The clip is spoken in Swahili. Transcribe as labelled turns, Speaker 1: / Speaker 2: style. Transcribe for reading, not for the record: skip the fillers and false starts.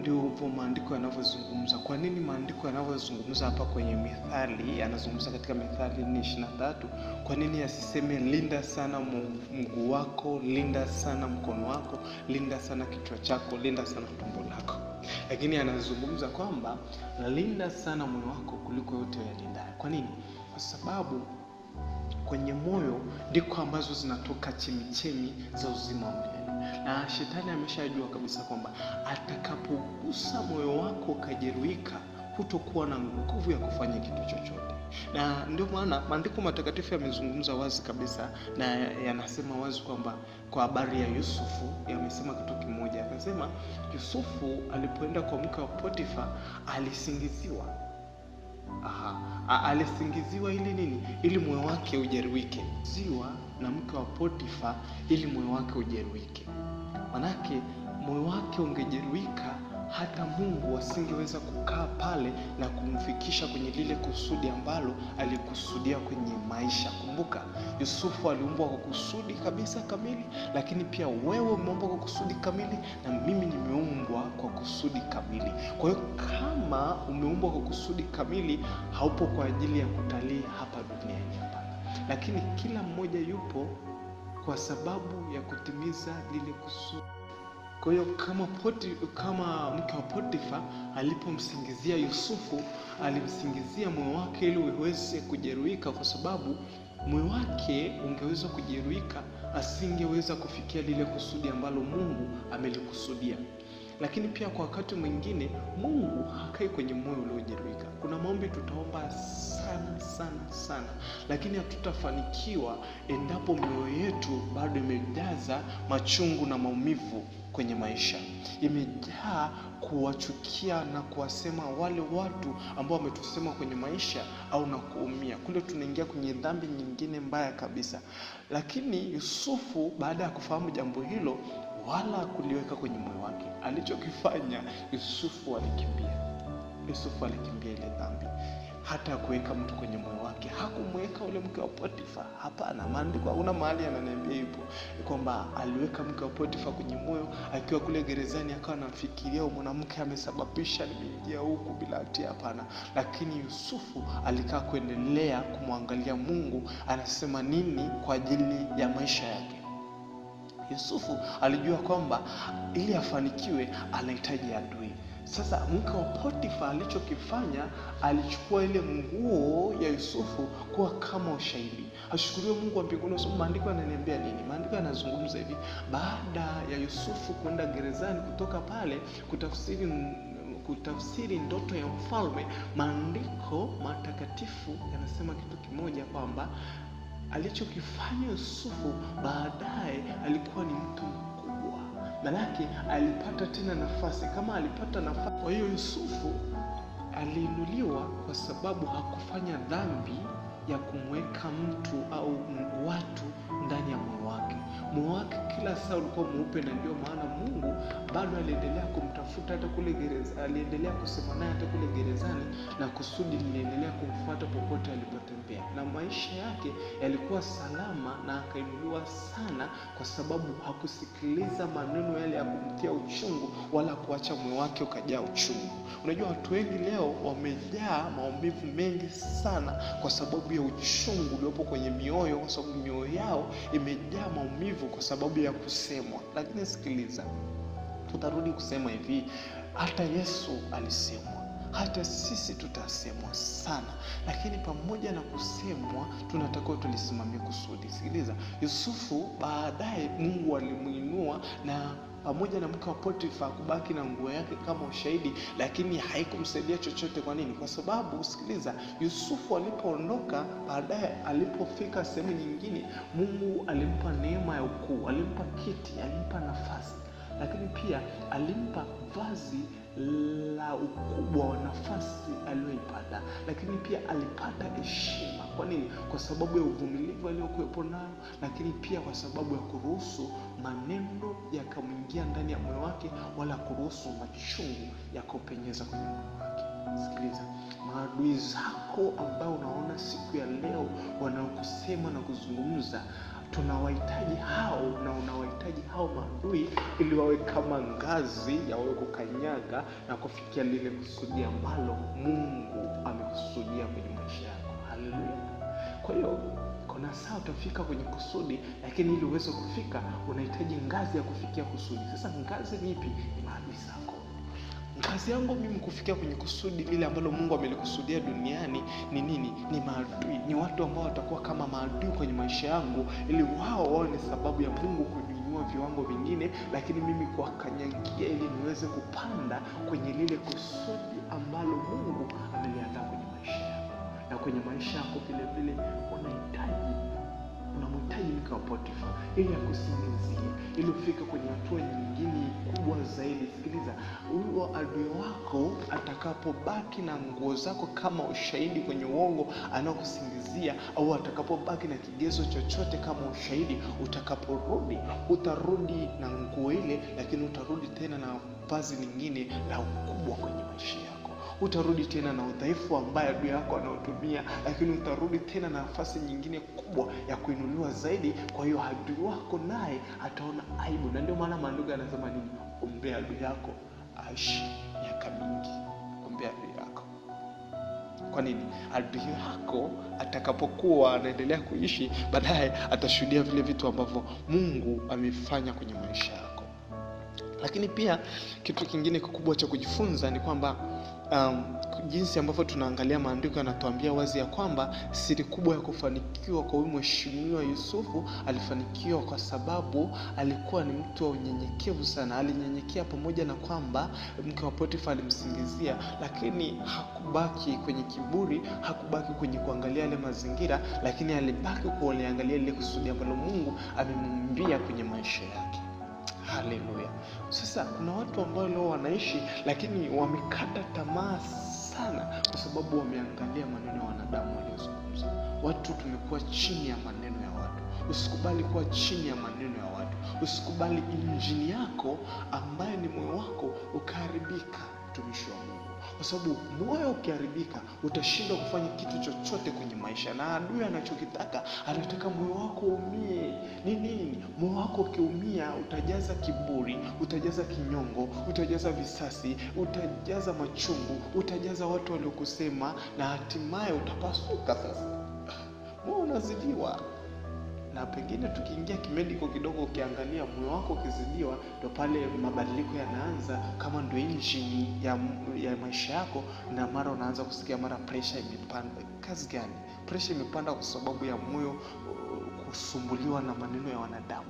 Speaker 1: Ndivyo maandiko yanavyozungumza. Kwa nini maandiko yanavyozungumza hapa kwenye Mithali, yanazungumza katika Mithali 4:23? Kwa nini yasiseme linda sana mguu wako, linda sana mkono wako, linda sana kichwa chako, linda sana tumbo lako? Lakini anazungumza kwamba linda sana moyo wako kuliko yote yalindayo. Kwa nini? Kwa sababu kwenye moyo ndiko ambazo zinatoka chemichemi za uzima wa milele, na shetani ameshajua kabisa kwamba atakapogusa moyo wako ukajeruhika, hutokuwa na nguvu ya kufanya kitu chochote. Na ndio maana maandiko matakatifu yamezungumza wazi kabisa na yanasema wazi kwamba kwa habari ya Yusufu yamesema kitu kimoja, akasema Yusufu alipoenda kwa mke wa Potifa alisingiziwa. Aha, alisingiziwa ili nini? Ili moyo wake ujeruhike. Ziwa na mke wa Potifa ili moyo wake ujeruhike. Manake moyo wake ungejeruhika, hata Mungu asingeweza kukaa pale na kumfikisha kwenye lile kusudi ambalo alikusudia kwenye maisha. Kumbuka, Yusufu aliumbwa kwa kusudi kabisa kamili, lakini pia wewe umeumbwa kwa kusudi kamili na mimi nimeumbwa kwa kusudi kamili. Kwa hiyo kama umeumbwa kwa kusudi kamili, haupo kwa ajili ya kutalii hapa duniani, hapana. Lakini kila mmoja yupo kwa sababu ya kutimiza lile kusudi. Kwa hiyo kama mke wa Potifa alipomsingizia Yusufu, alimsingizia moyo wake ili uweze kujeruhika, kwa sababu moyo wake ungeweza kujeruhika, asingeweza kufikia lile kusudi ambalo Mungu amelikusudia. Lakini pia kwa wakati mwingine Mungu hakai kwenye moyo uliojeruhika. Kuna maombi tutaomba sana sana sana, lakini hatutafanikiwa endapo mioyo yetu bado imejaza machungu na maumivu kwenye maisha, imejaa kuwachukia na kuwasema wale watu ambao wametusema kwenye maisha au na kuumia kule, tunaingia kwenye dhambi nyingine mbaya kabisa. Lakini Yusufu baada ya kufahamu jambo hilo wala kuliweka kwenye moyo wake. Alichokifanya Yusufu alikimbia. Yusufu alikimbia ile dhambi, hata kuweka mtu kwenye moyo wake. Hakumweka ule mke wa Potifa, hapana. Maandiko hakuna mahali ananiambia hivyo kwamba aliweka mke wa Potifa kwenye moyo. Akiwa kule gerezani, akawa anamfikiria mwanamke amesababisha nimeingia huku bila hatia. Hapana, lakini Yusufu alikaa kuendelea kumwangalia Mungu anasema nini kwa ajili ya maisha yake. Yusufu alijua kwamba ili afanikiwe anahitaji adui. Sasa mke wa Potifa alichokifanya, alichukua ile nguo ya Yusufu kuwa kama ushahidi. Ashukuriwe Mungu wa mbinguni, kwa sababu maandiko yananiambia nini? Maandiko yanazungumza hivi, baada ya Yusufu kwenda gerezani, kutoka pale kutafsiri ndoto ya mfalme, maandiko matakatifu yanasema kitu kimoja kwamba alichokifanya Yusufu baadaye alikuwa ni mtu mkubwa, manake alipata tena nafasi kama alipata nafasi. Kwa hiyo Yusufu aliinuliwa kwa sababu hakufanya dhambi ya kumweka mtu au watu ndani ya moyo wake. Moyo wake kila saa ulikuwa mweupe, na ndio maana Mungu bado aliendelea kumtafuta hata kule gereza, aliendelea kusema naye hata kule gerezani, na kusudi liliendelea kumfuata popote alipotembea, na maisha yake yalikuwa salama na akainuliwa sana, kwa sababu hakusikiliza maneno yale ya kumtia uchungu wala kuacha moyo wake ukajaa uchungu. Unajua, watu wengi leo wamejaa maumivu mengi sana kwa sababu ya uchungu uliopo kwenye mioyo, kwa sababu mioyo yao imejaa maumivu kwa sababu ya kusemwa. Lakini sikiliza, tutarudi kusema hivi, hata Yesu alisemwa, hata sisi tutasemwa sana, lakini pamoja na kusemwa tunatakiwa tulisimamia kusudi. Sikiliza, Yusufu baadaye Mungu alimuinua na pamoja na mke wa Potifa kubaki na nguo yake kama ushahidi, lakini haikumsaidia chochote. Kwa nini? Kwa sababu sikiliza, Yusufu alipoondoka baadaye, alipofika sehemu nyingine, Mungu alimpa neema ya ukuu, alimpa kiti, alimpa nafasi, lakini pia alimpa vazi la ukubwa wa nafasi aliyoipata, lakini pia alipata heshima. Kwa nini? Kwa sababu ya uvumilivu aliyokuwepo nayo, lakini pia kwa sababu ya kuruhusu maneno yakamwingia ndani ya moyo wake, wala kuruhusu machungu yakaupenyeza kwenye moyo wake. Sikiliza, maadui zako ambao unaona siku ya leo wanaokusema na kuzungumza, Tunawahitaji hao na unawahitaji hao maadui ili wawe kama ngazi ya wewe kukanyaga na kufikia lile kusudi ambalo Mungu amekusudia kwenye maisha yako. Haleluya! Kwa hiyo kuna saa utafika kwenye kusudi, lakini ili uweze kufika unahitaji ngazi ya kufikia kusudi. Sasa ngazi ni ipi? Ni maadui zako. Ngazi yangu mimi kufikia kwenye kusudi lile ambalo Mungu amelikusudia duniani ni nini? Ni maadui, ni watu ambao watakuwa kama maadui kwenye maisha yangu, ili wao wawe ni sababu ya Mungu kuniinua viwango vingine, lakini mimi kuwakanyagia ili niweze kupanda kwenye lile kusudi ambalo Mungu ameliandaa kwenye maisha yangu. Na kwenye maisha yako vile vile unamhitaji mke wa Potifa ili akusingizie, ili ufike kwenye hatua nyingine kubwa zaidi. Sikiliza, huyo adui wako atakapobaki na nguo zako kama ushahidi kwenye uongo anaokusingizia, au atakapobaki na kigezo chochote kama ushahidi, utakaporudi utarudi na nguo ile, lakini utarudi tena na vazi lingine la ukubwa kwenye maisha yako. Utarudi tena na udhaifu ambaye adui yako anaotumia, lakini utarudi tena na nafasi nyingine kubwa ya kuinuliwa zaidi. Kwa hiyo adui wako naye ataona aibu, na ndio maana maandiko yanasema nini? Ombea adui yako aishi miaka mingi. Ombea adui yako. Kwa nini? Adui yako atakapokuwa anaendelea kuishi, baadaye atashuhudia vile vitu ambavyo Mungu amefanya kwenye maisha yako. Lakini pia kitu kingine kikubwa cha kujifunza ni kwamba jinsi ambavyo tunaangalia maandiko yanatuambia wazi ya kwamba siri kubwa ya kufanikiwa kwa huyu mheshimiwa Yusufu, alifanikiwa kwa sababu alikuwa ni mtu wa unyenyekevu sana. Alinyenyekea pamoja na kwamba mke wa Potifa alimsingizia, lakini hakubaki kwenye kiburi, hakubaki kwenye kuangalia yale mazingira, lakini alibaki kuliangalia lile kusudi ambalo Mungu amemwambia kwenye maisha yake. Haleluya! Sasa kuna watu ambao leo wanaishi lakini wamekata tamaa sana, kwa sababu wameangalia maneno ya wanadamu waliozungumza. Watu tumekuwa chini ya maneno ya watu. Usikubali kuwa chini ya maneno ya watu. Usikubali injini yako ambayo ni moyo wako ukaharibika, mtumishi wa Mungu, kwa sababu moyo ukiharibika utashindwa kufanya kitu chochote kwenye maisha. Na adui anachokitaka, anataka moyo wako uumie. Ni nini? Moyo wako ukiumia, utajaza kiburi, utajaza kinyongo, utajaza visasi, utajaza machungu, utajaza watu waliokusema, na hatimaye utapasuka. Sasa moyo unazidiwa na pengine tukiingia kimediko kidogo, ukiangalia moyo wako ukizidiwa, ndo pale mabadiliko yanaanza, kama ndo injini ya maisha yako, na mara unaanza kusikia mara pressure imepanda. Kazi gani? Pressure imepanda kwa sababu ya moyo kusumbuliwa na maneno ya wanadamu.